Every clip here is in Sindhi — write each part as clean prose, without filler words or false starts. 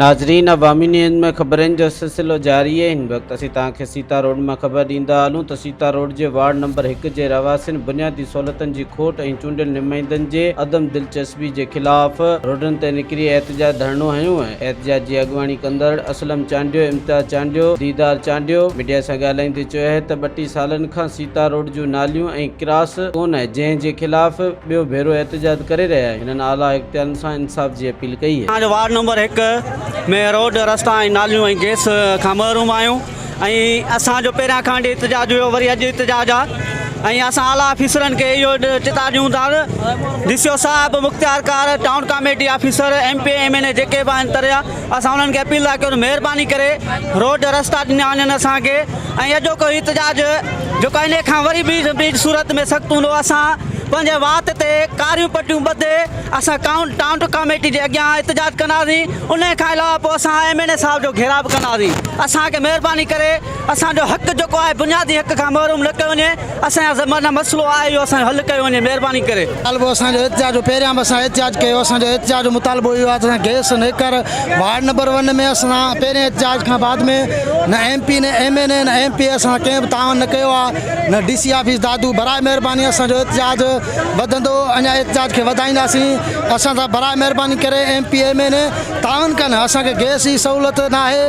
ناظرين عوامي نيوز ۾ خبرن جو سلسلو جاري آهي هن وقت اسين توهان کي سيتا روڊ مان خبر ڏيندا هلون ته سيتا روڊ جي وارڊ نمبر هڪ جي رهواسين بنيادي سهولتن جي کوٽ ۽ چونڊيل نمائندن جي عدم دلچسپي جي خلاف روڊن تي نڪري احتجاج ڌرڻو هنيو ۽ احتجاج جي اڳواڻي ڪندڙ اسلم چانڊيو، امتياز چانڊيو، ديدار چانڊيو ميڊيا سان ڳالهائيندي چيو آهي ته ٻٽي سالن کان سيتا روڊ جون ناليون ۽ ڪراس ڪونه آهي جنهن جي خلاف ٻيو ڀيرو احتجاج ڪري رهيا آهيون هنن اعليٰ اختيارين سان انصاف جي اپيل ڪئي. اسان جو وارڊ نمبر هڪ ۾ روڊ رستا ۽ ناليون ۽ گئس کان محروم آهيون ۽ اسان جو پهريان کان وٺي احتجاج هيو وري اڄ احتجاج آ ۽ اسان اعليٰ آفيسرن کي اهو چتاء ڏيون ٿا ته ڊي سي او صاحب مختيارڪار town committee officer M P M N A جيڪي به آهن تريا اسان انهن کي اپيل ٿا ڪيون ته مهرباني ڪري روڊ رستا ڏنا وڃن اسان کي ۽ اڄوڪو احتجاج جيڪو آهي انهي کان وري به ٻي صورت ۾ سخت هوندو اسان پنهنجي وات تي ڪاريون پٽيون ٻڌي اسان ٽائون ڪاميٽي جي اڳيان احتجاج ڪنداسين انهي کان علاوه پوء اسان ايم اين اي صاحب جو گهيراء به ڪنداسين اسان کي مهرباني ڪري اسان جو حق جيڪو آهي بنيادي حق کان محروم نه ڪيو وڃي اسان جا معنيٰ مسئلو آهي اهو اسان جو حل ڪيو وڃي مهرباني ڪري. مطالبو اسان جو احتجاج جو پهريان به اسان احتجاج ڪيو اسان جو احتجاج جو مطالبو اهو آهي ته اسان گئس نيڪر وارڊ نمبر ون ۾ اسان پهرين احتجاج کان بعد ۾ نه ايم پي نه ايم اين اي نه ايم پي اسان ڪنهن به تعاون نه ڪيو آهي نه ڊي سي آفيس دادو براء مهرباني اسان جو احتجاج وڌندو اڃا احتجاج کي وڌائينداسين اسان سان براء مهرباني ڪري ايم پي ايم اين اي تعاون ڪن اسان کي گئس جي سهولت ناهي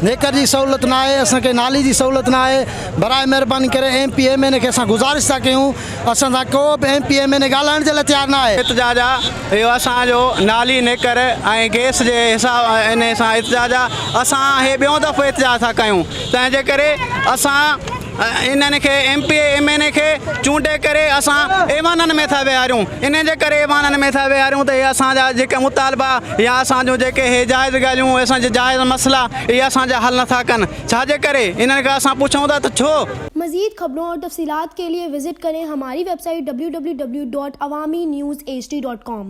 نيڪر جي سهولت ناهي اسان کي نالي جي سهولت ناهي براء مهرباني ڪري ايم پي ايم اين کي اسان گذارش ٿا ڪيون اسان سان ڪو به ايم پي ايم اين ڳالهائڻ جي لاء تيار نه آهي. احتجاج آ اهو اسان جو نالي نيڪر ۽ گيس جي حساب انهي سان احتجاج آ اسان هي ٻيون دفعو احتجاج ٿا ڪيون تنهن جي ڪري اسان انهن کي ايم پي ايم اين کي چونڊي ڪري اسان ايوانن ۾ ٿا ويهاريون انهي جي ڪري ايوانن ۾ ٿا ويهاريون ته هي اسان جا جيڪي مطالبا يا اسان جون جيڪي هي جائز ڳالهيون اسان جا جائز مسئلا اهي اسان جا حل نٿا ڪن ڇا جي ڪري انهن کان اسان پڇون ٿا ته ڇو؟ مزيد خبرون اور تفصيلات کے لئے وزٽ ڪرين ھماري web site www.awamiNewsHD.com.